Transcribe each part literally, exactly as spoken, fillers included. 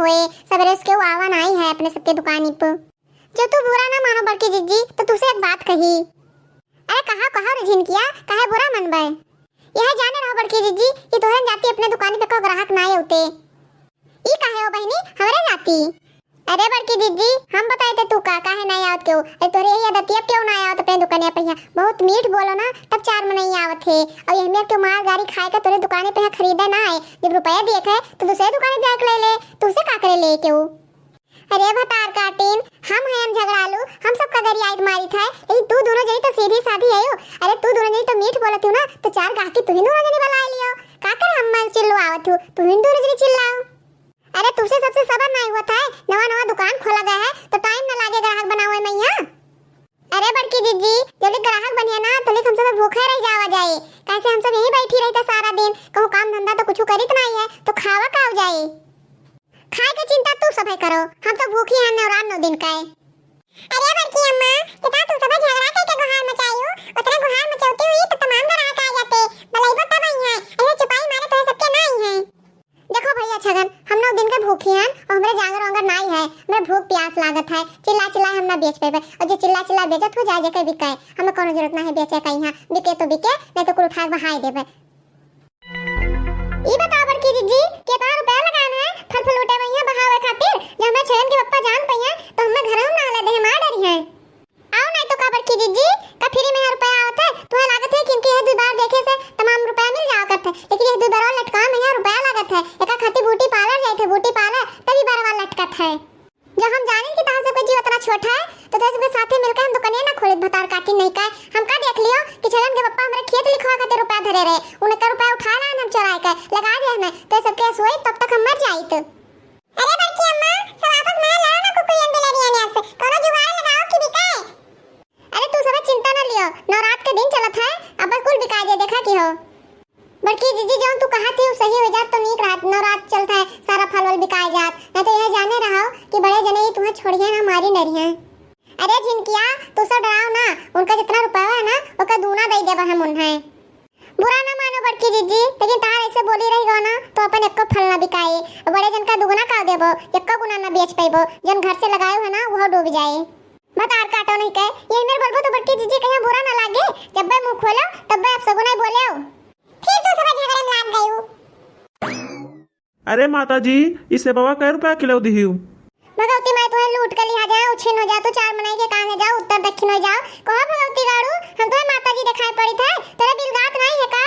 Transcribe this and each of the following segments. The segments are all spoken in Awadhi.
होए, सबेरे से केहू आवा नाई है अपने सबके दुकानी पे। जो तू बुरा ना मानो बड़की जिज्जी, तो तुसे एक बात कही। अरे कहा, कहा रे झिनकिया, काहे बुरा मनबे? यह जाने रहो बड़की जिज्जी कि तोहरे जाति अपने दुकानी पे को ग्राहक नाई होते। ई काहे हो बहिनी, हमरे जाति? अरे बड़की जिज्जी, हम बताई थे तू का, काहे नाई आवत केहू? अरे तोहरे यही आदतिया केहू नाई आवत अपने दुकानिया पे यहाँ। बहुत मीठ बोलो ना, तब चार मनई आवत है। और यही में केहू मार गारी खाए के तोहरे दुकाने पे यहाँ खरीदे ना आए। जब रुपया दिए थे तो दूसरे दुकाने जाके ले ले, तुसे का करे ले केहू? अरे भतार काटिन, हम हैं झगड़ालू, हम सबका गरियाइत मारी थे, लेकिन तू दोनों जनी तो सीधी साधी है हो। अरे तू दोनों जनी तो मीठ बोलत हो ना, तो चार गाहकी तू ही दोनों जनी बलाए लियो। का करे हम मन चिल्लवावत हो, तू ही दोनों जनी चिल्लाओ। अरे तुसे सबसे सबर नाई हुआ था, नवा नवा दुकान खोला गया है तो टाइम ना लागे ग्राहक बनावे में यहाँ। अरे बड़की जिज्जी, जल्दी ग्राहक बनिया ना, तलिक हम सब भूखे रह जावा जाए। कैसे हम सब यहीं बैठी रहते सारा दिन, कहूँ काम धंधा तो कुछ करित नाई है, तो खावा का हो जाए? खाए के चिंता तू सभे करो, हम तो भूखी हैं नवरात नौ दिन का है। अरे बड़की अम्मा, कितना तू सभे झगड़ा करके गुहार मचाई हो, उतने गुहार मचौती हुई तो तमाम ग्राहक आ जाते, बलैबो तब आई है, ऐसे चुपाई मारे तो सबके ना आई है। देखो भैया छगन, हम नौ दिन के भूखी हैं और हमरे जांगर वांगर नाई है, हमरे भूख प्यास लागत है, चिल्ला चिल्ला हम ना बेच पेबे, और जो चिल्ला चिल्ला बेचत हो जाए जेके बिकाए, हमें कोनो जरूरत ना है बेचे का, यहाँ बिके तो बिके, नहीं तो कुल उठा के बहाई देबे। ई बताओ बड़की जिज्जी, कितना रुपया लगाना है फल फ्रूटे में यहाँ बहावे खातिर, जो हमें छगन के पप्पा जान पइहे तो हमें घर में ना ले दे, मार डरी है। आओ नहीं तो का बड़की जिज्जी, का फ्री में यहाँ रुपया आवत है? तुम्हें लागत है कि इनके यह दुई बार देखे से तमाम रुपया मिल जावा करत है, लेकिन यह दुई बार लटकावे में यहाँ रुपया लागत है। एका खातिर ब्यूटी पार्लर जाए थे, ब्यूटी पार्लर, तभी बार बार लटकत है। जब हम जाने कि तहार सबके जीव इतना छोट है, तो तोहरे सबके साथे मिलकर हम दुकानिया ना खोलित भतार काटी नहीं का। हम का देख लियो कि छगन के पप्पा हमरे खेत लिखवा खातिर रुपया धरे रहे, उनका रुपया उठा लान हम चोराए के, लगा दे हमें, तो सबके सोई तब तक हम मर जाइत। अरे बड़की अम्मा, सब आपस में लड़ो ना कुकुरियन बिलरियन से, कोनो जुगाड़ लगाओ कि बिकाए। अरे तू सब चिंता ना लियो, नवरात के दिन चलत है, अब कुल बिका जे, देखा कि हो। बड़की जिज्जी जौन तू कहा थी सही हो जात तो नीक रहत, नवरात चलत है, सारा फल वल बिकाए जात, नहीं तो यह जाने रहो कि बड़े जने ही तुम्हें छोड़िए ना मारी डरिए। अरे झिनकिया, तू सब डराओ ना, उनका जितना रुपया है ना ओका दूना दे देबा हम उन्हें। बुरा ना मानो बड़की जिज्जी, लेकिन तार ऐसे बोली रही गो ना तो अपन एको फल ना बिकाई। बड़े जन का दुगना का देबो, एको गुना ना बेच पैबो, जन घर से लगायो है ना वो डूब जाए। बतार काटो नहीं कहे, ये मेरे बोलबो तो बड़की जिज्जी कहीं बुरा ना लागे, जब बे मुंह खोलो तब बे आप सगुना ही बोले हो। फिर तू सब झगड़े में लाग गई हो। अरे माता जी, ई सेबवा कै रुपया किलो दिहिउ? भगवती माई तुहे लूट के लिहा जाए, उछिन हो जाए, तू चार मनई के काम है, जाओ उत्तर दक्षिण हो जाओ। कहो भगवती गाड़ू, हम तुहे माता जी दिखाई पड़ी थे, तेरे बिलगात नहीं है का?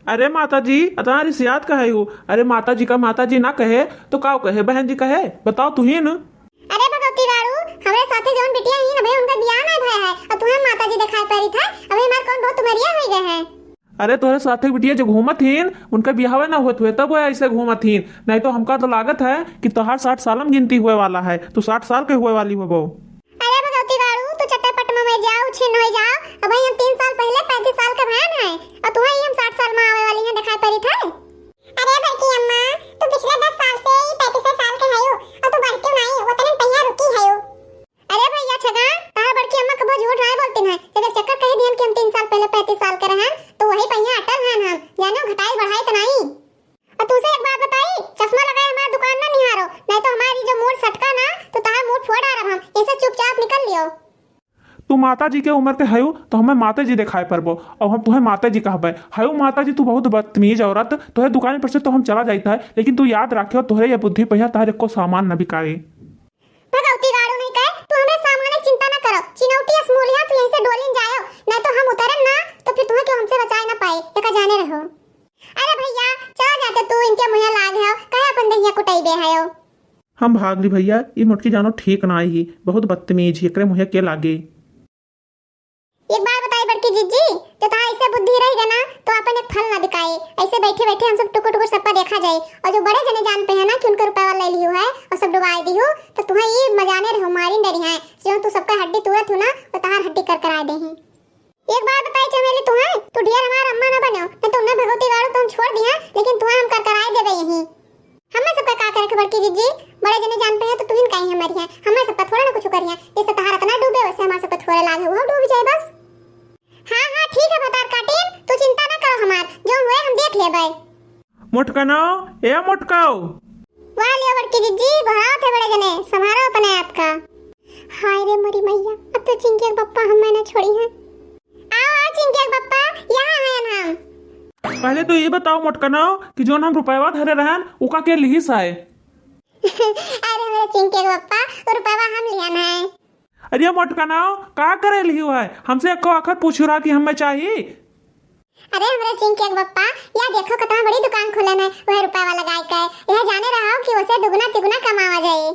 अरे माता जी, अतना रिसियात कहे हो? अरे माता जी का माता जी ना कहे तो का कहे, बहन जी कहे? बताओ तुहिन। अरे भगवती गाड़ू, हमरे साथे जौन बिटिया ही ना भाई, उनका बियाह नहीं भया है, और तुहे माता जी दिखाई पड़ी थे, अभी हमार कौन बहुत उमरिया हो गए है। अरे तोहरे साथे बिटिया जो घूमत हीन, उनका बियाहवे ना होत हुए तब वो ऐसे घूमत हीन, नहीं तो हमका तो लागत है कि तोहार साठ साल में गिनती हुए वाला है, तू साठ साल के हुए वाली होबो। अरे भगवती बाड़ू, तू चट्टे पट में मर जाओ, छिन हो जाओ। अब हम तीन साल पहले पैंतीस साल के भयन है, और तुम्हें हम साठ साल में आवे वाली हैं, दिखाई पड़ी थे। अरे बड़की अम्मा, तू पिछले दस साल से ही पैंतीस साल के है, और तू बढ़ क्यों नहीं, वो तने पहिया रुकी है। अरे भैया छगा, तार बड़की अम्मा कबो झूठ नाय बोलती है। जब एक चक्कर कह दियन कि हम तीन साल पहले पैंतीस साल के रहन, तो वही पहिया अटल हन हम। जानो घटाई बढ़ाई तो नहीं। और तुमसे एक बात बताई, चश्मा लगाए हमार दुकान ना निहारो, नहीं तो हमारी जो मूड़ सटका ना, तो तार मूड़ फोड़ डारब हम। ऐसे चुपचाप निकल लियो। तू माता जी के उम्र के हयू, तो हमें माता जी दिखाई पड़बो, और हम तुहे माता जी कहबे। हयू माता जी, तू बहुत बदतमीज औरत, तोहे दुकान पर से तो हम चला जाइत है, लेकिन तू याद रखियो, तोहरे ये बुद्धि पहिया तार एको सामान न बिकाए। भगवती गाड़ू नहीं कहे, तू हमरे सामने चिंता ना करो, चिनौटी अस मूलिया तू यहीं से डोलिन जायो, नहीं तो हम उतरन ना, तो फिर तुम्हें क्यों हमसे बचाए ना पाए, एका जाने रहो। अरे भैया, चला जाते तू इनके मुँहे लाग है, कहे अपन दहिया कुटाई दे है। हम भाग ली भैया, ई मोटकी जानो ठीक ना आई ही, बहुत बदतमीज ही, एकरे मुँहे के लागे। एक बात बताई बड़की जिज्जी, जो तहार ऐसे बुद्धि रही गए ना, तो अपन एक फल ना बिकाए। ऐसे बैठे बैठे हम सब टुकुर टुकुर सबका देखा जाए, और जो बड़े जने जान पे है ना कि उनका रुपया वाला ले लियो है और सब डुबाए दियो, तो तुम्हें ये मजाने रहो, मारिन डरी है, जो तू सबका हड्डी तोड़त हो ना, वो तहार हड्डी कर कराए दे हैं। एक बात बताई चमेली, तुम्हें तू ढेर हमार अम्मा ना बनो, नहीं तो उन्हें भगवती गाड़ू तो हम छोड़ दिया, लेकिन तुम्हें हम कर कराए देबे यहीं। हमें सबका का करे बड़की जिज्जी, बड़े जने जान पे है तो तुहिन काई हमारी है, हमें सबका थोड़ा ना कुछ करिया, जैसे तहार इतना डूबे वैसे हमारे सबका थोड़े लाग है, वो डूब जाए बस। हाँ हाँ ठीक है भतार काटिन, तू चिंता ना करो हमार, जो हुए हम देख लेबे। मोटकनो, ए मोटको। वाह लियो बड़की कि जिज्जी, बोहावत है बड़े जने, संभारो अपने आप का। हाय रे मोरी मैया, अब तो चिंकिया के बप्पा हमें ना छोड़ी हैं। आओ, आओ चिंकिया के बप्पा, यहाँ हैं हम। पहले तो ये बताओ मोटकनो कि जौन हम रुपयवा धरे रहन, उका के लिहिस है? अरे हमरे चिंकिया के बप्पा, वो रुपयवा हम लिहन है। अरे मोटकनो, का करे लिहू है? हमसे एको आखर पूछू रहा कि हमें चाही। अरे हमरे चिंकिया के बप्पा, या देखो कितना बड़ी दुकान खुलन है, वह रुपयवा लगाए के। यह जाने रहो कि उसे दुगुना तिगुना कमावा जाए।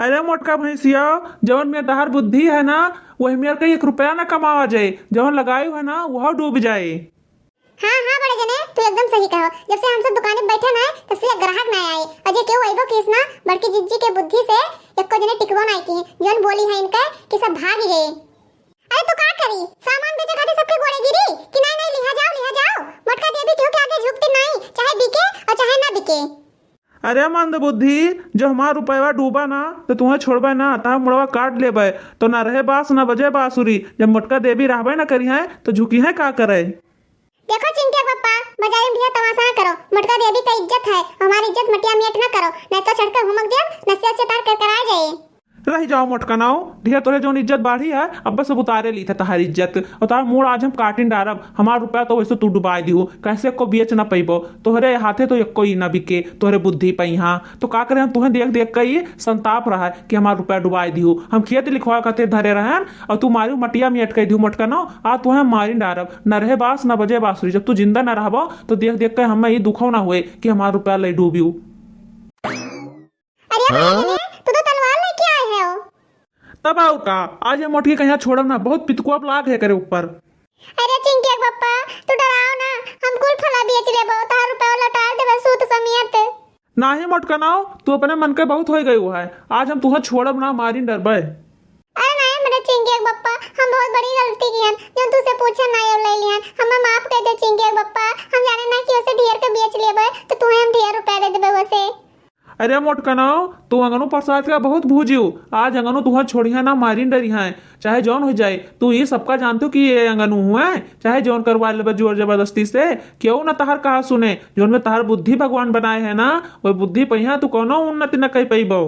अरे मोटका भैंसिया, जवन में तहार बुद्धि है ना, वही में कहीं एक रुपया ना कमावा जाए, जवन लगायु है ना, वह डूब जाए। हाँ, हाँ, बड़े जने, तू एकदम सही कहो। जब से हम सब दुकाने बैठे ना, तब से एक ग्राहक ना आए। और जे केहू अइबो किस ना, बड़की जिज्जी के बुद्धि से एको जने टिकबो ना की। जौन बोली है इनके कि सब भाग गए। अरे तू का करी? सामान बेचे खातिर सबके गोड़े गिरी कि नहीं, नहीं, लिहा जाओ, लिहा जाओ। मोटका देवी केहू के आगे झुकती नहीं, चाहे बिके और चाहे ना बिके। अरे मंदबुद्धि, जो हमार रुपयवा डूबा ना, तो तुहें छोड़बे ना, तहार मुड़वा काट लेबे। तो ना रहे बास, ना बजे बांसुरी। जब मोटका देवी रहबे ना करी हैं, तो झुकी हैं का करे? देखो चिंकिया के बप्पा, बाजारी में ढेर तमाशा ना करो। मोटका देवी का इज्जत है, हमारी इज्जत मटिया मियट ना करो, नहीं तो चढ़ के हुमक देब, नसिया से तार करकरा जाए। रह जाओ मोटकनो, ढेर तोरे जौन इज्जत बाढ़ी है, अब सब उतारे ली थे तहार इज्जत। और तहार मूड़ आज हम काटिन डारब। हमार रुपया तो वैसे तू डुबाए दिहू, कैसे को बेच ना पइबो। तोहरे हाथे तो एको ही ना बिके, तोहरे बुद्धि पइहाँ। तो का करे, हम तुहें देख देख के ही संताप रहा है कि हमार रुपया डुबाए दिहू। हम खेत लिखवा खातिर धरे रहन और तू मारू मटिया में अटकाई दिहू मोटकनो, आ तुहें मारिन डारब। न रहे बास, न बजे बांसुरी। जब तू जिंदा ना रहबो, तो देख देख के हमें ई दुखो ना हुए कि हमार रुपया ले डूबियो। अरे हाँ? बाबा रे, तू तो तलवार लेके आए है हो। तब आउ का, आज ये मोटकी कहिया छोड़ब ना, बहुत पितकुआ लाग है करे ऊपर। अरे चिंकिया के बप्पा, तू डराओ ना, हम कुल फला बेच लेबो, तहार रुपया लौटा देबे सूद समियत। नाही मोटकनो, तू अपने मन के बहुत होई गई है, आज हम तुहें छोड़ब ना, मारिन डरबे। अरे नाही मेरे चिंकिया के बप्पा, हम बहुत बड़ी गलती किहन, जो तुझसे पूछे नाही और ले लिहन, हमें माफ कर दे चिंकिया के बप्पा, हम जाने ना कि उसे ढेर के बेच लेबे, तो तुहें हम ढेर रुपया दे देबे उसे। अरे मोटकनो, तू अंगनू प्रसाद का बहुत भूजियो। आज अंगनू तुहर छोड़िया ना, मारिन डरी हैं। चाहे जौन हो जाए, तू ये सबका जानतू कि ये अंगनू हुए, चाहे जौन करवा लेबे जोर जबरदस्ती से, केहू ना तहार कहा सुने। जौन में तहार बुद्धि भगवान बनाए है ना, वह बुद्धि पहिया तू कोनो उन्नति न कर पइबो।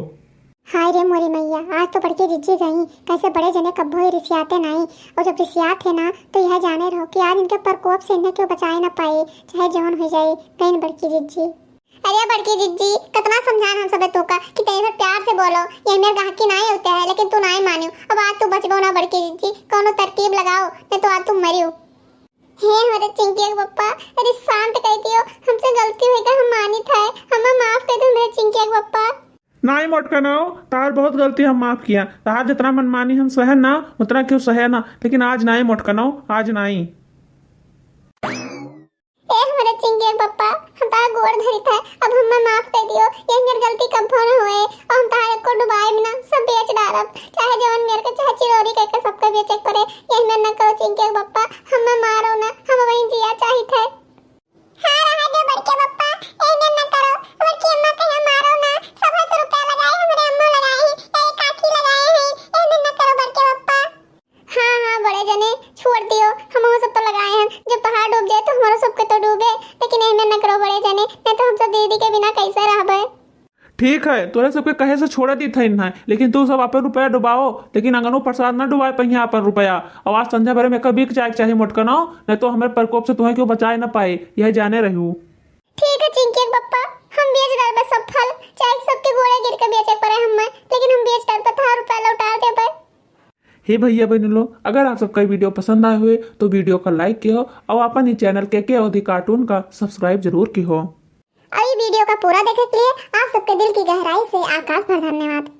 हाय रे मोरी मैया, आज तो बड़की जिज्जी गई। कैसे बड़े जने कब्बो ही रिसियाते नाई, और जब रिसियात है ना, तो यह जाने रहो कि आज इनके प्रकोप से इन्हें क्यों बचाए ना पाए, चाहे जौन हो जाए, गई न बड़की जिज्जी। अरे बड़की जिज्जी, कितना समझान हम सबे तोका कि तनी भर प्यार से बोलो, ये मेरे गाहकी नाई होते है, लेकिन तू नाई मानियो। अब आज तू बचबो ना बड़की जिज्जी, कोनो तरकीब लगाओ, नहीं तो आज तू मरियो। हे हमारे चिंकिया के बप्पा, अरे शांत कर दियो, हमसे गलती होई गई, हम मानित है, हमें माफ कर दो हमारे चिंकिया के बप्पा। नाई मोटकनो, तार बहुत गलती हम माफ किया, तार जितना मनमानी हम सहे ना, उतना क्यों सहे ना, लेकिन आज नाई मोटकनो, आज नाई। ए हमरे चिंकिया के बप्पा, हम तार गोड़ धरित है, अब हमें माफ कर दियो। ये मेर गलती कब्बो न होए, और हम तार एको डुबाए बिना सब बेच डालब, चाहे जवन मेर के, चाहे चिरौरी करके सबके बेचे के पड़े। ये मेर न करो चिंकिया के बप्पा, हमें मारो ना, हम वहीं जिया चाहित है। हाँ, रहा दो बड़के बप्पा, ये मेर न करो, बड़की अम्मा कहे मारो ना, सब है तो रुपया लगाए, हमरे अम्मो लगाए हैं, ये काकी लगाए हैं, ये मेर न करो बड़के बप्पा। हाँ, हाँ, बड़े जने, छोड़ दियो, हमहू सब तो लगाए हैं, जब तोहार डूब जाए, तो हमारो सबके तो डूबे, लेकिन एहमे न करो बड़े जने, नहीं तो हम सब दीदी के बिना कैसे रहबे? ठीक है, तोरे सबके कहे से छोड़ दी थे इन्हें, लेकिन तू सब आपन रुपया डुबाओ, लेकिन अंगनो प्रसाद ना डुबाए पहिया आपन रुपया। और आज संध्या भरे में कभी जाए के चाहे मोटकनो, नहीं तो हमारे प्रकोप से तुम्हें क्यों बचाए ना पाए, यह जाने रहू। ठीक है चिंकी के बप्पा, हम बेच डालबे सब फल, चाहे सबके गोड़े गिर के बेचे पड़े हमें, लेकिन हम बेच डालबे, तोहार रुपया लौटा देबे। हे भैया बहन लोग, अगर आप सबका ये video पसंद आए हुए तो video का like किहो और अपन ही channel के के अवधी cartoon का subscribe जरूर किहो। और ये video का पूरा देखे के लिए आप सबके दिल की गहराई से आकाश भर धन्यवाद।